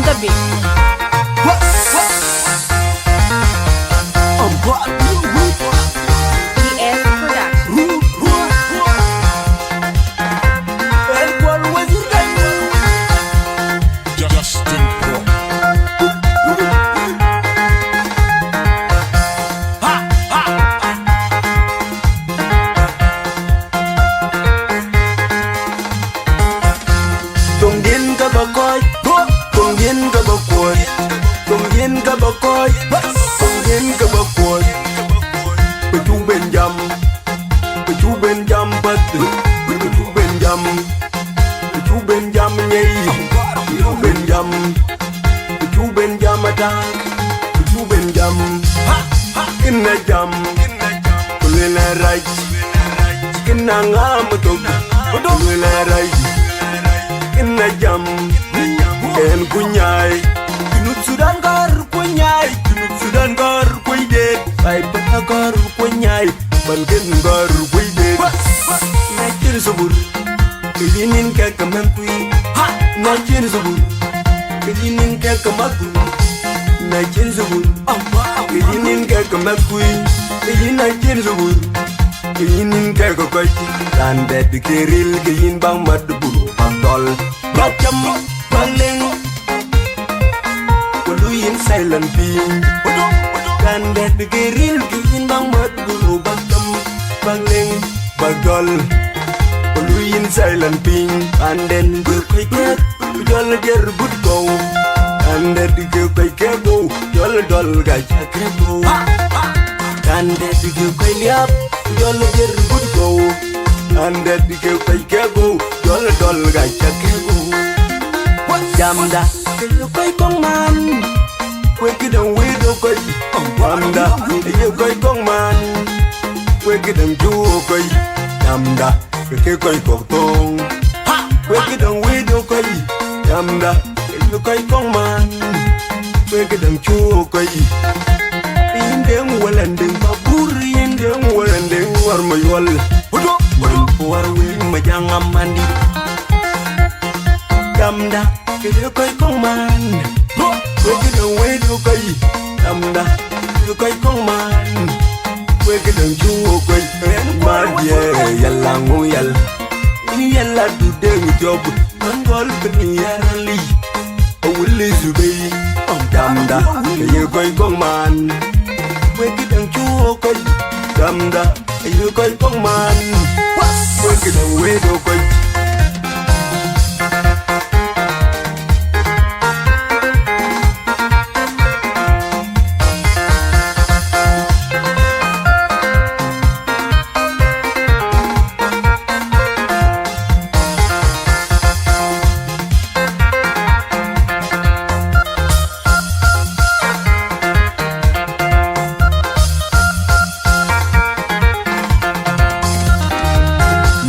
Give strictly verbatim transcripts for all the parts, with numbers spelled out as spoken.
the beat. What's up? I'm Bobby Wood. D S Production. Rude, rude, rude. El Kual Wazir Gany. Justin Pro. Thoŋdiɛ̈n ke bä kɔc, thoŋdiɛ̈n ke bä kuɔ̈c, thoŋdiɛ̈n ke bä kɔc, thoŋdiɛ̈n ke bä kuɔ̈c. Ku cuk ben jam, ku cuk ben jam path, ku cuk ben jam, ku cuk ben jam nyei, ku cuk ben jam, ku cuk ben jam ata, ku cuk ben jam. Kën a jam, ku luel a rac, kën a ŋaam ë thok, ku luel a rac, kën a jam, en ku nyai. Junub Sudan gɔ̈r ku nyai, Junub Sudan gɔ̈r ku deet, bai piny a gɔ̈r ku nyai, pan kën gɔ̈r ku deet. Na cïn thubur, ke yïn nin kek ke mɛ̈th kui. Na cïn thubur, ke yïn nin kek ke mɛ̈th kui. Na cïn thubur, ke yïn nin kek ke mɛ̈th kui. Ke yïn na cïn thubur, ke yïn nin kek ke kɔc. Raan dɛ̈t ke ril, ke yïn bäk mat bur, bäk dɔl, bäk cam, bäk leŋ. Ku luui yïn silent piny. Raan dɛ̈t ke ril, ke yïn bäk mat bur, bäk cam, bäk leŋ, bäk dɔl. Ku luui yïn silent piny. Raan dɛ̈t ke kɔc kɛ̈k, ku jɔl diɛɛr but kɔ̈u. Raan dɛ̈t ke kɔc kɛ̈k, ku jɔl dɔl gac. Raan dɛ̈t ke kɔc liääp, ku jɔl diɛɛr but kɔ̈u. Raan dɛ̈t ke kɔc kɛ̈k, ku jɔl dɔl gac. Jamda, ke kɔc kɔ̈k man, ku ee këdäŋ wëët ë kɔc. Jamda, ke kɔc kɔ̈k man, ku ee këdäŋ cuk kɔc. Jamda, ke ke kɔc kɔ̈k thöŋ, ku ee këdäŋ wëët ë kɔc. Jamda, ke kɔc kɔ̈k man, ku ee këdäŋ cuk kɔc. Yïn Deŋ Wälɛn Deŋ Babur, yïn Deŋ Wälɛn Deŋ Wär Mayuɔl. Wän ku wär wëëŋ Majaŋ Amandït. Jamda, ke kɔc kɔ̈k man, ku ee këdäŋ wëët ë kɔc. Jamda, ke kɔc kɔ̈k man, ku ee këdäŋ cuk kɔc. Yen kuar diɛɛr yɛl aŋu yɛl, yïn yɛl adu Deŋ Thiɔ̈k, man gɔl piny yɛn rali. Awuli Zubei, jamda, ke ye kɔc kɔ̈k man, ku ee këdäŋ cuk kɔc. Jamda, ke ye kɔc kɔ̈k man, ku ee këdäŋ wëët ë kɔc.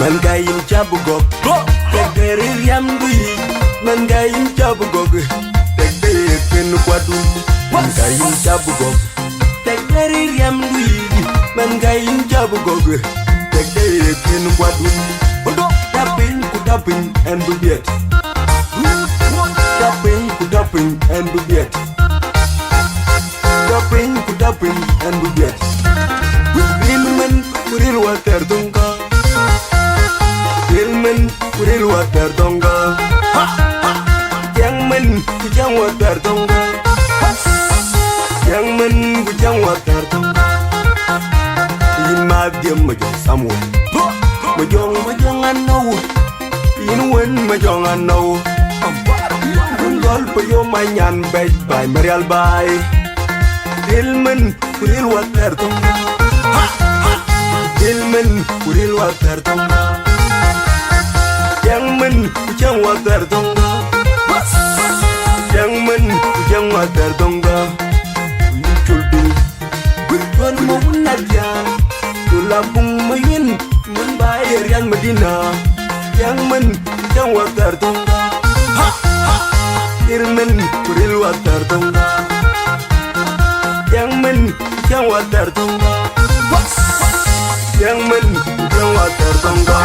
Man ka yïn cä bï gɔ̈k, tek deri riɛmdu yic. Man ka yïn cä bï gɔ̈k, tek deri kën kuatdun. Man ka yïn cä bï gɔ̈k, tek deri riɛmdu yic. Man ka yïn cä bï gɔ̈k, tek deri kën kuatdun. Tap piny ku tap piny, ɛn bï biɛt. Tap piny ku tap piny, ɛn bï biɛt. Tap piny ku tap piny, ɛn bï biɛt. Ril mën ku ril wäthɛɛr thöŋkä. Ril mën ku ril wäthɛɛr thöŋkä. Ciɛŋ mën ku ciɛŋ wäthɛɛr thöŋkä. Ciɛŋ mën ku ciɛŋ wäthɛɛr thöŋkä. Yïn Madhiëm Majɔŋ Samuel. Majɔŋ, Majɔŋ anɔu. Yïn wën Majɔŋ anɔu. Wun gɔl pë yom anyan bɛc baai Marial baai. Ril mën ku ril wäthɛɛr thöŋkä. Ril mën ku ril wäthɛɛr thöŋkä. Ciɛŋ mën ku ciɛŋ wäthɛɛr thöŋkä. Ciɛŋ mën ku ciɛŋ wäthɛɛr thöŋkä. Yïn col bil. Wun ma wun Nadia. Col abun ma yïn. Mën ba ye rian Madina. Ciɛŋ mën ku ciɛŋ wäthɛɛr thöŋkä. Ril mën ku ril wäthɛɛr thöŋkä. Ciɛŋ mën ku ciɛŋ wäthɛɛr thöŋkä. Ciɛŋ mën ku ciɛŋ wäthɛɛr thöŋkä.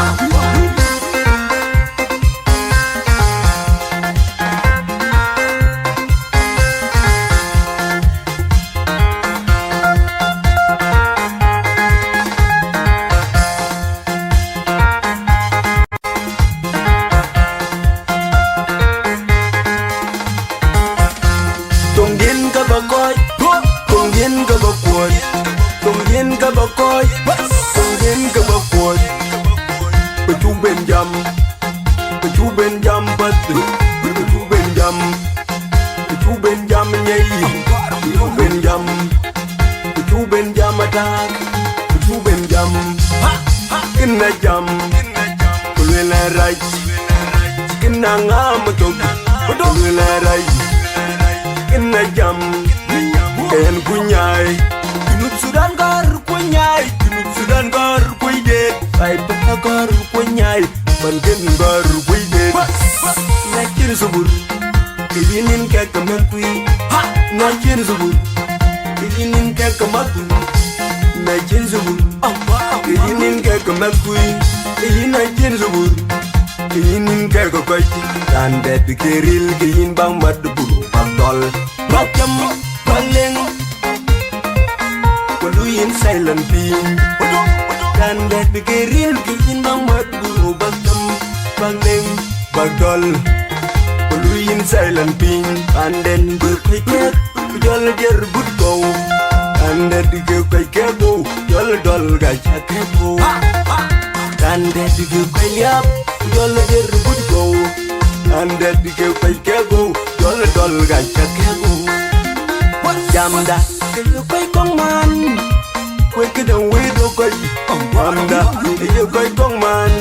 ben jam path, ku cuk ben jam, ku cuk ben jam nyei, ku cuk ben jam, ku cuk ben jam atak, ku cuk ben jam. Kën a jam, ku luel a rac, kën a ŋam thok, ku luel a rac, kën a jam, kën ku nyai. Junub Sudan gɔ̈r ku nyai, Junub Sudan gɔ̈r ku deet, bai piny a gɔ̈r ku nyai. Pan kën gɔ̈r kuc deet. Na cïn thubur, ke yïn nin kek ke mɛ̈th kuic. Na cïn thubur, ke yïn nin kek ke mäth kuic. Na cïn thubur, ke yïn nin kek ke mɛ̈th kuic. Ke yïn na cïn thubur, ke yïn nin kek ke kɔc. Raan dɛ̈t bï ke ril, ke yïn bäk mat bur bäk dɔl. Bäk cam, bäk leŋ, ku luui yïn silent piny. Raan dɛ̈t bï ke ril, ke yïn bäk mat bur bäk cam, bäk leŋ, bäk dɔl, ku luui yïn silent piny. Raan dɛ̈t bï kɔc kɛ̈k, ku jɔl diɛɛr but kɔ̈u. Raan dɛ̈t bï ke kɔc kɛ̈k, ku jɔl dɔl ka cä kɛ̈k, ku raan dɛ̈t bï ke kɔc liääp, ku jɔl diɛɛr but kɔ̈u. Raan dɛ̈t bï ke kɔc kɛ̈k, ku jɔl dɔl ka cä kɛ̈k, ku jamda, ke ye kɔc kɔ̈k man, ku ee këdäŋ wëët ë kɔc. Jamda, ke ye kɔc kɔ̈k man,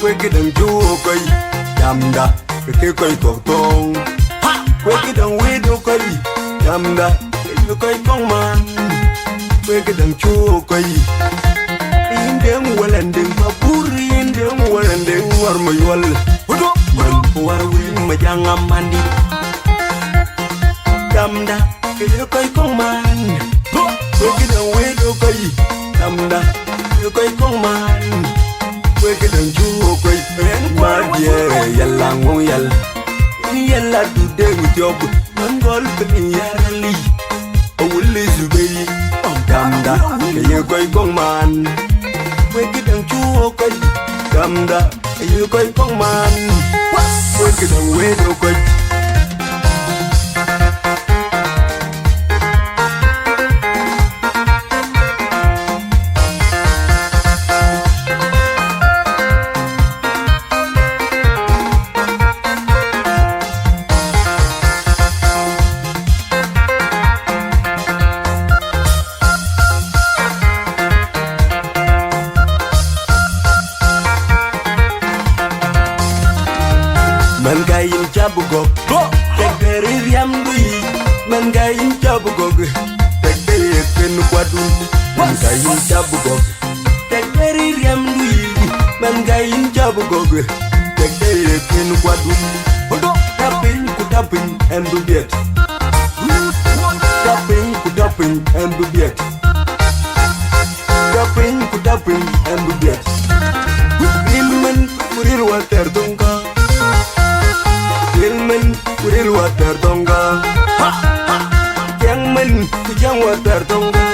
ku ee këdäŋ cuk ë kɔc. Jamda, ke ke kɔc kɔ̈k thɔ̈ɔ̈ŋ, ku ee këdäŋ wëët ë kɔc. Jamda, ke ye kɔc kɔ̈k man, ku ee këdäŋ cuk ë kɔc. Yïn deŋ wälɛn deŋ Mabur, yïn deŋ wälɛn deŋ Ŋɔr Mayuɔl. Mɛn ku wär wïc Majaŋ Amandi. Jamda, ke ye kɔc kɔ̈k man, ku ee këdäŋ wëët ë kɔc. Jamda, ke ye kɔc kɔ̈k man, ku ee këdäŋ cuk ë kɔc. Yen kuɔr wadiɛɛr yɛl la ŋuŋ yɛl. Yɛn la du deŋ thiɔ̈k, man gɔl piny yɛn rɛ̈li. Awuli Zubei, jamda, ke ye kɔc kɔ̈k man, ku ee këdäŋ cuk ë kɔc. Jamda, ke ye kɔc kɔ̈k man, ku ee këdäŋ wëët ë kɔc. Mɛn ka yïn cä bï gɔ̈k, tek dɛ̈t riɛmdu yic. Mɛn ka yïn cä bï gɔ̈k, tek dɛ̈t ye kën kuatdun. Mɛn ka yïn cä bï gɔ̈k, tek dɛ̈t riɛmdu yic. Mɛn ka yïn cä bï gɔ̈k, tek dɛ̈t ye kën kuatdun. Tap piny ku tap piny ɛn bï biɛt. Tap piny ku tap piny ɛn bï biɛt. Tap piny ku tap piny ɛn bï biɛt. Ril mɛn ku ril wäthɛɛr thoŋkä. Ril mɛn ku ril wäthɛɛr thoŋkä. Ciɛŋ mɛn ku ciɛŋ wäthɛɛr thoŋkä.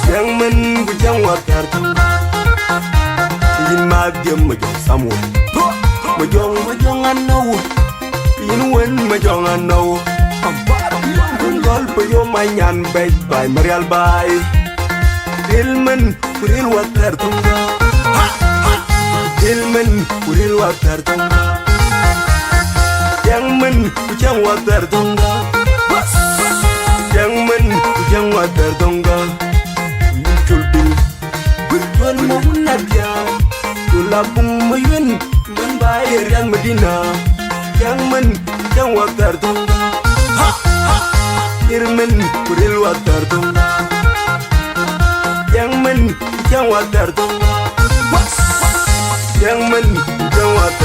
Ciɛŋ mɛn ku ciɛŋ wäthɛɛr thoŋkä. Yïn Madhiëm Majɔŋ Samuel. Majɔŋ, Majɔŋ anɔu. Yïn wën Majɔŋ anɔu. Gɔl piny yo manyan bɛc baai Marial baai. Ril mɛn ku ril wäthɛɛr thoŋkä. Ril mɛn ku ril wäthɛɛr thoŋkä. Ciɛŋ mɛn ku ciɛŋ wäthɛɛr thoŋkä. Ciɛŋ mɛn ku ciɛŋ wäthɛɛr thoŋkä. Yïn Col Bil. Col Mawun Adia. Col Abuŋ Mayuën. Mɛn baai Riath Madina. Ciɛŋ mɛn ciɛŋ wäthɛɛr thoŋkä. Ril mɛn ku ril wäthɛɛr thoŋkä. Ciɛŋ mɛn ciɛŋ wäthɛɛr thoŋkä. Ciɛŋ mɛn ciɛŋ wäthɛɛr